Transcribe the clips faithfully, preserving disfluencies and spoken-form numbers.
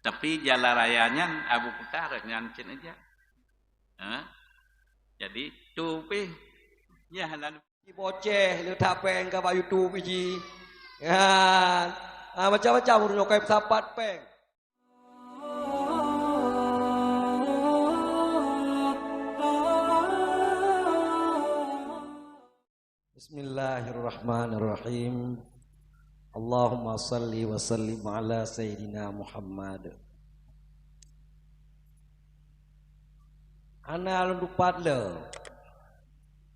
Tapi jalan raya nyan Abu Kuta rot nyan cit aja. Ha? Jadi tu pih ya lalu. Boceh le tapeng ka bak YouTube ji. Ya. Ha, macam-macam ureueng nyokai sapat peng. Bismillahirrahmanirrahim. Allahumma salli wa sallim ala Sayyidina Muhammad. Hana lôn tupat le.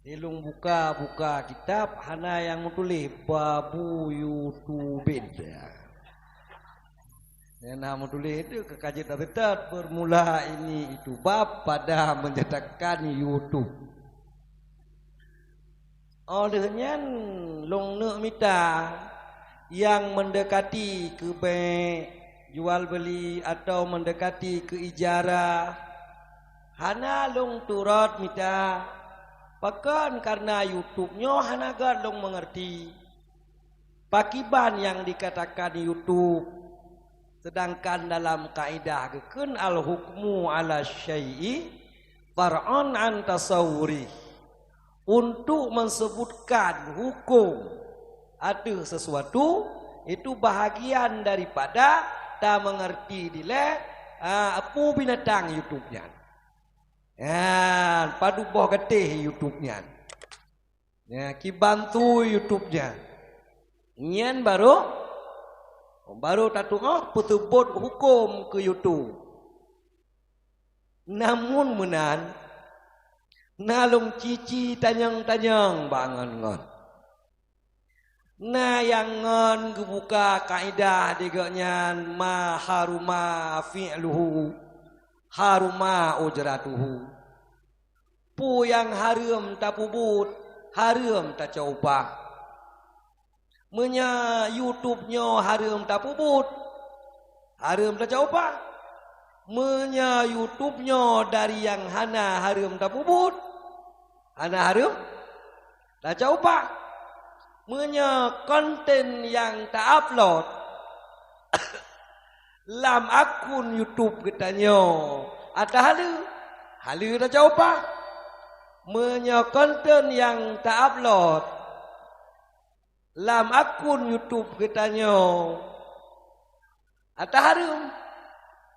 Di lôn buka-buka kitab, hana nyang meutuléh babu YouTuben. Nyang na meutuléh itu ka jeuet that-that, bermula ini itu bab pada menyatakan YouTube. Óh lheueh nyan, lôn neuk mita nyang meundekati keu bék jual beuli atawa meundekati keu ijarah, hana lôn turot mita. Pakon? Kareuna YouTube nyoe hana göt lôn meungeurti. Pakiban nyang dikatakan YouTube, seudangkan dalam kaidah geukheun al-hukmu ala syai'i far'un an tasawwurih. Untuk meusebutkan huköm ateueh sesuatu, itu bahagian daripada tameungeurti dilée, a, peue binatang YouTube nyan. Nyan, padub boh gatéh YouTube nyan. Ya, kiban su YouTube nyan. Nyan barô, barô tatu'oh peuseubot huköm keu YouTube. Namun meunan, na lôn cici tanyong-tanyong bak ngon-ngon. Na nyang ngon geubuka kaidah di gobnyan ma haruma fi'luhu, haruma ujratuhu. Peue nyang hareuem tapeubuet, hareuem tacok upah. Meunyoe YouTube nyoe hareuem tapeubuet, hareuem tacok upah. Meunyoe YouTube nyoe dari nyang hana hareuem tapeubuet, hana hareuem tacok upah. Meunyoe konten nyang ta-upload lam akun YouTube geutanyoe ata haleue, haleue tacok upah. Meunyoe konten nyang ta-upload lam akun YouTube geutanyoe ata hareuem,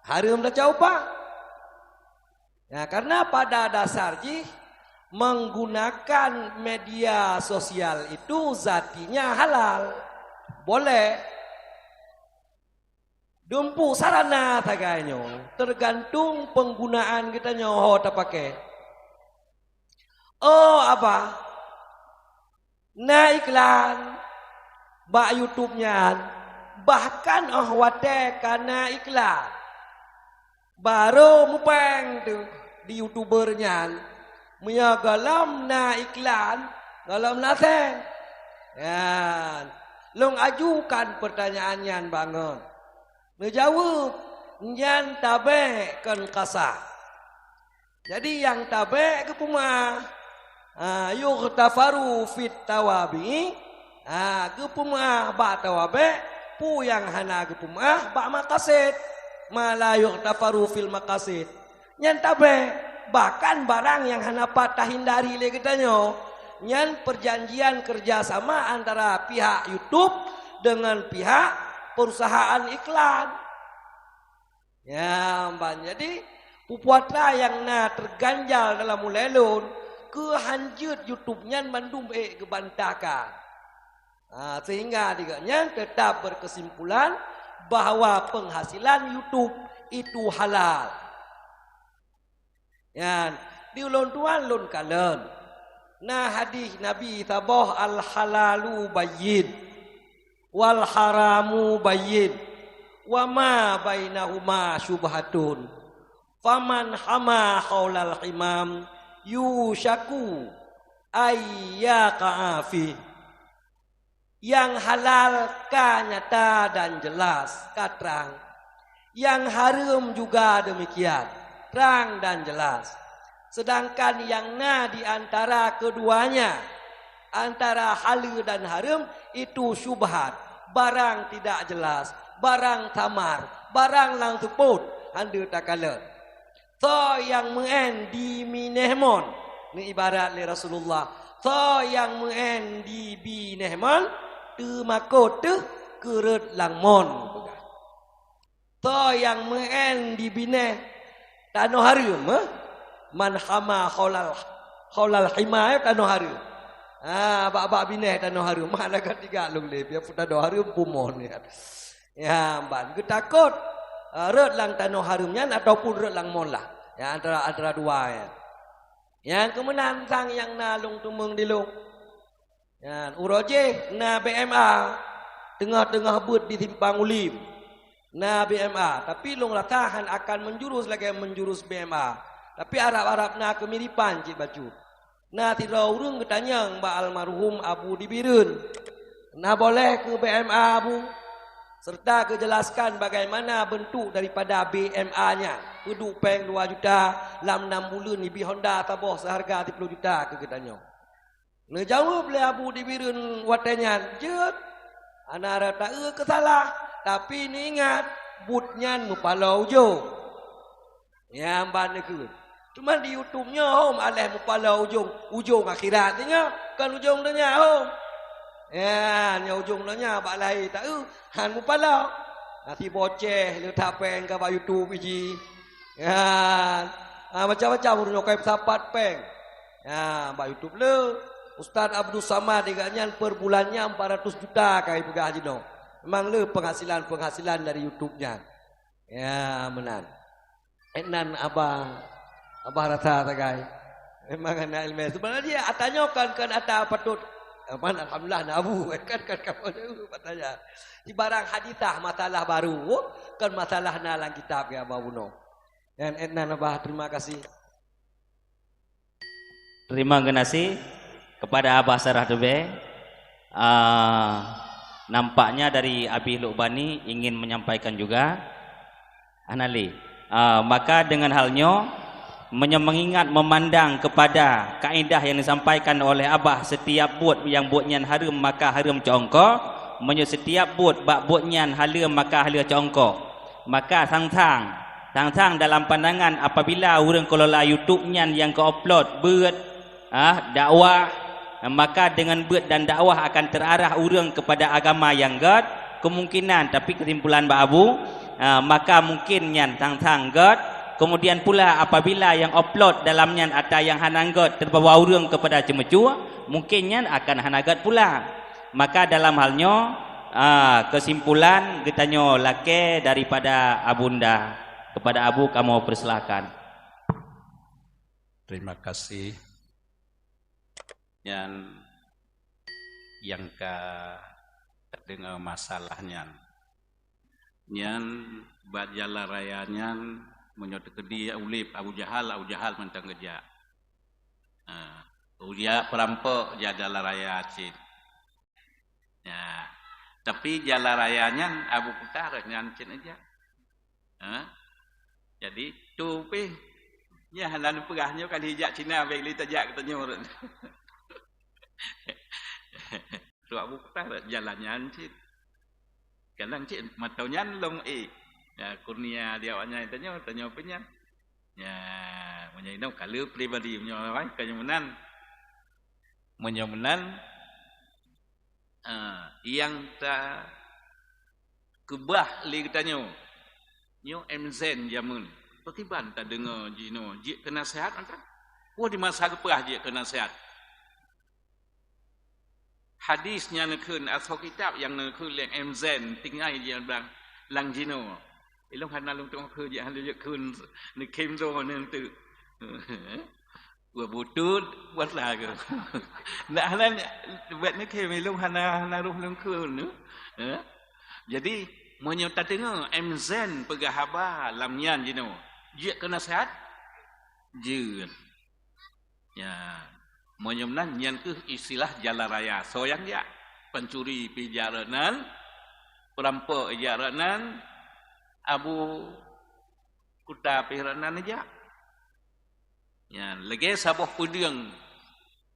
hareuem tacok upah. Ya, karena pada dasar jih menggunakan media sosial itu zatinya halal, boleh. Dumpeue sarana sagai nyoe, tergantung penggunaan geutanyoe ho tapakai. Oh, apa? Na iklan bak YouTube nyan, bahkan óh watée ka na iklan, barô mupéng teuh di YouTuber nyan, meunyoe gohlom na iklan, gohlom na seng. Nyan, lôn ajukan peurtanyaan nyan bangon. Neujaweueb, nyan tabek kon kasa. Jadi nyang tabek geupeumeu'ah, ha, yughtafaru fit tawabi, ha, geupeumeu'ah bak tawabek, peue nyang hana geupeumeu'ah bak maqasid, ma la yughtafaru fil maqasid. Nyan tabek, bahkan barang nyang hana pat tahindari lé geutanyoe, nyan perjanjian kerjasama antara pihak YouTube dengan pihak perusahaan iklan. Ya, ban jadi, peue-peue atra nyang na teuganjal dalam ulée lôn, keu hanjeuet YouTube nyan mandum ék geubantakan. Ha, sehingga di gobnyan tetap berkesimpulan bahwa penghasilan YouTube itu halal. Nyan, di ulôn tuan lôn kalon. Na hadis Nabi saboh, "Al-halalu bayyin, wal haramu bayyin, wa ma bainahuma syubhatun. Faman hama haulal himam yusyaku ay yaqa'a fih." Nyang halal ka nyata dan jelas, ka trang. Nyang hareuem juga demikian, trang dan jelas. Sedangkan nyang na di antara keduanya, antara haleue dan hareuem, itu syubhat, barang tidak jelas, barang samar, Barang lam seupôt hana takalon. Soe nyang meu'en di binéh mon, neuibarat lé Rasulullah, soe nyang meu'en di binéh mon, teumakot teuh keu rot lam mon, geupeugah. Soe nyang meu'en di binéh tanoh hareuem, eh? Man hama haulal, haulal hima, eh, tanoh hareuem. Ha, bak-bak binéh tanoh hareuem. Mana ka tiga lôn lé, biar pun tanoh hareuem pumon, ya. Ya, ban geutakot, eh, rot lam tanoh hareuem nyan ataupun rot lam mon lah. Ya, antara, antara dua, ya. Nyang keumeunan sang nyang na lôn teumeung di lôn. Nyan, uroe jéh na B M A, teungoh-teungoh beuet di Simpang Ulim. Na B M A, tapi lôn rasa han akan menjurus lagée menjurus B M A. Tapi arab-arab na keumiripan cit bacut. Na sidroe ureuëng geutanyong bak almarhum Abu Dibireuen, "Na boleh keu B M A, Abu?" Serta geujelaskan bagaimana bentuk daripada B M A nyan. Peuduek péng dua juta, lam enam buleuen ibi Honda saboh seharga siploh juta keu geutanyoe. Neujaweueb lé Abu Dibireuen watée nyan, "Jeuet, hana rot taeu keusalah, tapi neuingat, buet nyan meupaloe ujong." Nyang ban neukheun. Cuma di YouTube nyoe hom aléh meupaloe ujong, ujong akhirat nyoe, kon ujong donya hom. Ya, nyoe ujong donya bak lahé taeu, han meupaloe. Nasi boceh le tapéng ka bak YouTube iji. Ya, ha, macam-macam ureuëng nyoe kai peusapat péng. Ya, bak YouTube le, Ustaz Abdul Samad, gobnyan per bulannya empat ratus juta kai peugah jinoe. Memang le penghasilan-penghasilan dari YouTube nyan. Ya, meunan. Eh, nan Abah, Abah rasa sagai. Memang hana ileumé. Sebenarnya ata nyoe kan, kan ata patut. Aman, alhamdulillah, na Abu. Kan, kan, kan, kan, ata nyan. Di barang hadisah masalah baru, kan masalah na lam kitab ya Abah bunoe. Dan, eh, nan Abah, terima kasih. Terima kasih kepada Abah Sarah Tube. Ah, nampaknya dari Abi Lukbani ingin menyampaikan juga. Anali. Ah, maka dengan hal nyoe, menyo-, mengingat memandang kepada kaedah yang disampaikan oleh Abah, setiap buet nyang buet nyan hareuem maka hareuem cok ongko, meunyoe setiap buet bak buet nyan haleue maka haleue cok ongko. Maka sang-sang, sang-sang dalam pandangan apabila ureuëng kelola YouTube nyan nyang ke-upload beuet, ah, dakwah, maka dengan beuet dan dakwah akan terarah ureuëng kepada agama nyang gét, kemungkinan, tapi kesimpulan bak Abu, ah, maka mungkin nyan sang-sang gét, kemudian pula apabila nyang upload dalam nyan ata nyang hana gét terbawa ureuëng kepada ceumeucue, mungkin nyan akan hana gét pula. Maka dalam hal nyoe, ah, kesimpulan geutanyoe lakée daripada Abunda. Kepada Abu kamoe persilakan. Terima kasih. Nyan nyang ka tadeungoe masalah nyan. Nyan bak jalan raya nyan, meunyoe teukeudi uleb Abu Jahal, Abu Jahal mantong geujak. Ha, ujak peurampok jak jalan raya cit. Ya. Tapi jalan raya nyan Abu Kuta roh nyan cit aja. Ha? Jadi, tu pih, nyan hana neupeugah nyoe kan hijak Cina bèk lé tajak geutanyoe. Trok Abu Kuta jalan nyan cit. Kadang cit mantong nyan lom ék. Ya, kurnia di awak nyan tanyoe, tanyoe pih nyan. Ya, meunyoe inong ka le pribadi meunyoe awai ka nyoe meunan. Meunyoe meunan, ah, nyang ta keubah lé geutanyoe. Nyoe M Zen jameun. Pakriban tadeungoe jinoe jeuet keu naseuhat mantong? Wah, di masa geupeugah jeuet keu naseuhat. Hadis nyang neukheun, asoe kitab nyang neukheun lé M Zen, tinggai jih blang lam jinoe. Ilong hana lôn tueng keu jih, hana jeuet kheun, neukhém droe neuteuk. Wah, butut, buat lagu. Nak hana buat ni khem ilong hana, hana roh lôn kheun. Eh? Jadi, meunyoe tadeungoe M Zen peugah haba lam nyan jinoe, jeuet keu naseuhat? Jeuet. Ya. Meunyoe meunan, nyan keuh istilah jalan raya. Soe nyang jak? Pancuri pih jak rot nan, peurampok jak rot nan, Abu Kuta pih rot nan jak. Nyan, lagèe saboh peudeueng.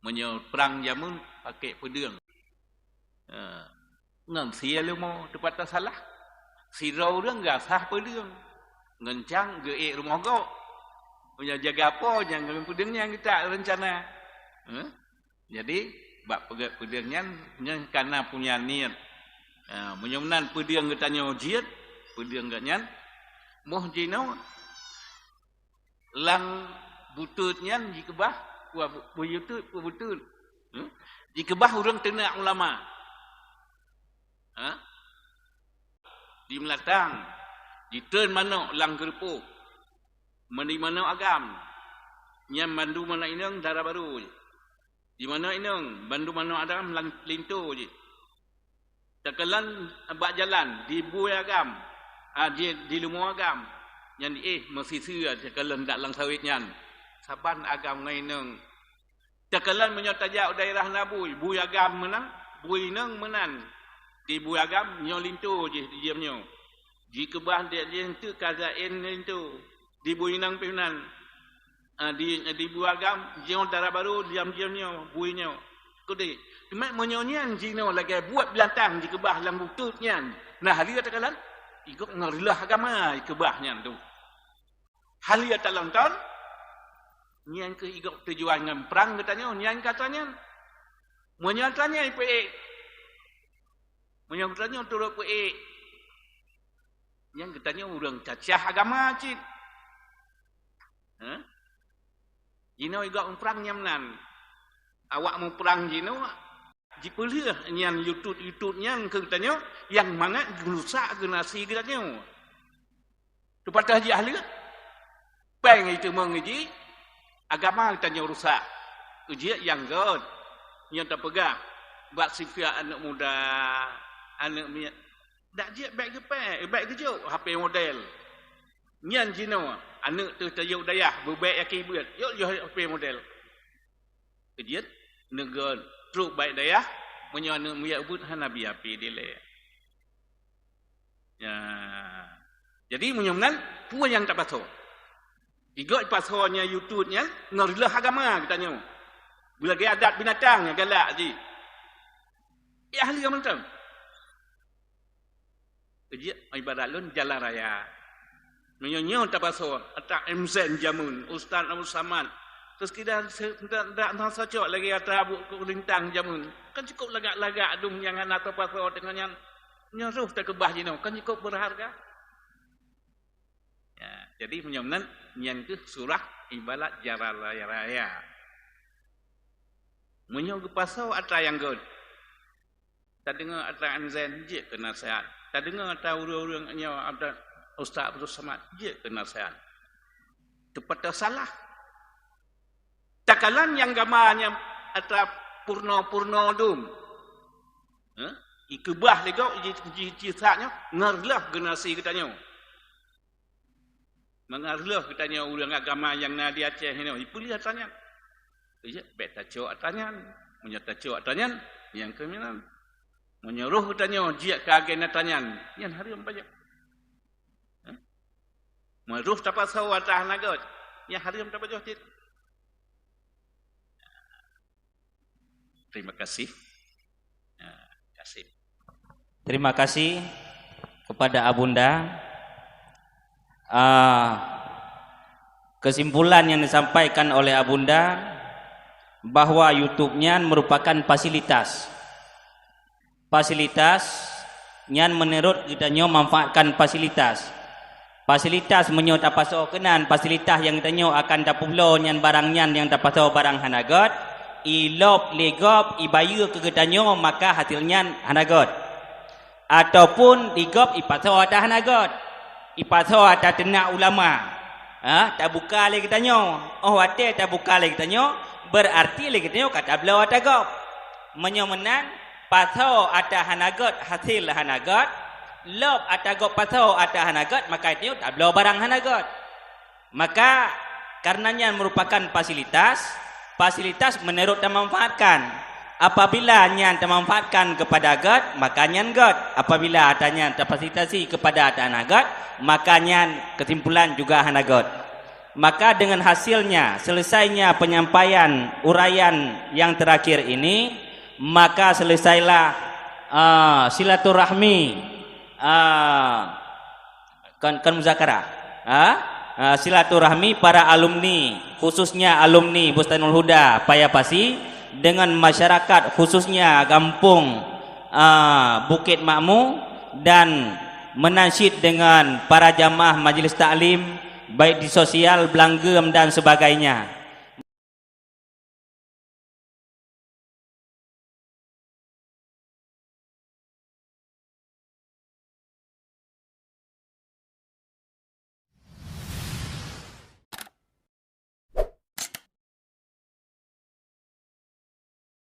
Meunyoe prang jameun, pakèk peudeueng. Ha. Ngon sie leumo teupat tasalah. Sidroe ureuëng gasah peudeueng, ngon cang geuék rumoh gob. Meunyoe jaga po nyang ngon peudeueng nyan geutak reuncana. Heh? Jadi, bak peugét peudeueng nyan, nyan kana punya niet. Ha, meunyoe meunan peudeueng geutanyoe jeuet, peudeueng geuh nyan, moh jinoe lam buteut nyan jikeubah, peue bu-, peue buteut, peue buteut. Heh? Jikeubah ureuëng teunak ulama. Ha? Di meulatang, jitreun manök lam keureupôh. Meunyoe manök agam, nyan mandum manök inong dara barô jih. Di manök inong, mandum manök agam lam linto jih. Takalon bak jalan, di bui agam, a, di, di leumo agam, nyan diéh meusiseue takalon dak lam sawét nyan. Saban agam ngon inong. Takalon meunyoe tajak u daerah na bui, bui agam meunan, bui inong meunan. Di bui agam nyoe linto jih di jeuem nyoe. Jikeubah di jih teuk ka laén linto. Di bui inong pih meunan. Ah, di, di bui agam nyoe dara barô di jeuem nyoe, bui nyoe. Kudeh. Teuma meunyoe nyan jinoe lagée buet binatang jikeubah lam buteut nyan. Nah, haleue takalon, igob ngon reuloh agama jikeubah nyan tu. Haleue talon-talon, nyan keuh igob tujuan ngon prang geutanyoe, nyan ka tanyan. Meunyoe tanyan peuék, meunyoe geutanyoe turot peuék, nyan geutanyoe ureuëng cacah agama cit. Heh? Jinoe igob muprang nyang meunan. Awak muprang jinoe jipeulheueh nyan yutut-yutut nyan keu geutanyoe nyang mangat geurusak generasi geutanyoe. Teupatéh jih ahli péng jiteumeung jih agama geutanyoe rusak. Ujiek nyang gét nyang tapeugah bak sifat aneuëk muda, aneuëk miet. Dak jeuet bék geupék, bék geujok H P model. Nyan jinoe aneuëk teuh tayok dayah beubék aki beuet, yok yoh H P model. Keujiet neugét trok bak dayah, meunyoe aneuëk miet ubit hana bi H P dilée. Ya. Jadi meunyoe meunan, peue nyang tapasoe? Igob pasoe nyan yutut nyan ngon reuloh agama geutanyoe. Beulagée adat binatang nyang galak jih. Ya ahli mantong. Keujiek ibarat lôn jalan raya. Meunyoe nyoe tapasoe atra M Z jameun, Ustaz Abdul Samad, terus kita se-, ndak, ndak na socok lagi atra buet kulintang jameun. Kan cukup lagak-lagak dum nyang hana tapasoe deungon nyan. Nyoe roh takeubah jinoe, kan cukup berharga. Ya, jadi meunyoe meunan, nyan keuh surah ibarat jalan raya. Meunyoe geupasoe atra nyang gét, tadeungoe atra M Z jeuet keu naseuhat. Tadeungoe atra ureuëng-ureuëng nyoe atra Ustaz Abdul Samad jeuet keu naseuhat. Teupatéh salah. Takalon nyang gama nyang atra purno-purno dum. Heh? Ikeubah lé gob ji-, ji-, jisak nyoe ngon reuloh generasi geutanyoe. Mangat reuloh geutanyoe ureuëng agama nyang na di Aceh inoe, ipeulheueh atra nyan. Iya, bék tacok atra nyan. Meunyoe tacok atra nyan, nyang keuminan. Meunyoe roh geutanyoe jeuet keu agen atra nyan, nyan hareuem pajoh. Hah? Meunyoe roh tapasoe atra hana gét, nyan hareuem tapajoh cit. Terima kasih. Ya, kasih. Terima kasih kepada Abunda. Ah, kesimpulan yang disampaikan oleh Abunda bahwa YouTube nyan merupakan fasilitas. Fasilitas nyan meunurot geutanyoe manfaatkan fasilitas. Fasilitas meunyoe tapasoe keunan, fasilitas nyang tanyoe akan tapeubloe nyan barang nyan nyang tapasoe barang hana gét, ilop lé gob, ibayeue keu geutanyoe, maka hasil nyan hana gét. Ataupun di gob ipasoe atra hana gét, ipasoe atra teunak ulama, ha, tabuka lé geutanyoe. Óh watée tabuka lé geutanyoe, beurarti lé geutanyoe ka tabloe atra gob. Meunyoe meunan, pasoe atra hana gét, hasil hana gét, lop atra gob pasoe atra hana gét, maka tanyoe tabloe barang hana gét. Maka, karena nyan merupakan fasilitas, fasilitas meunurot tamanfaatkan. Apabila nyan tamanfaatkan keupada gét, maka nyan gét. Apabila atra nyan tafasilitasi keupada atra hana gét, maka nyan keusimpulan juga hana gét. Maka dengan hasilnya, selesainya penyampaian uraian yang terakhir ini, maka selesailah, ah, silaturahmi, ah, Kan, kan muzakarah. Ha? Ha, silaturahmi para alumni, khususnya alumni Bustanul Huda Paya Pasi, dengan masyarakat, khususnya gampong, ah, Bukit Makmu, dan menansyid dengan para jamaah majlis taklim, baik di sosial, belanggeum, dan sebagainya.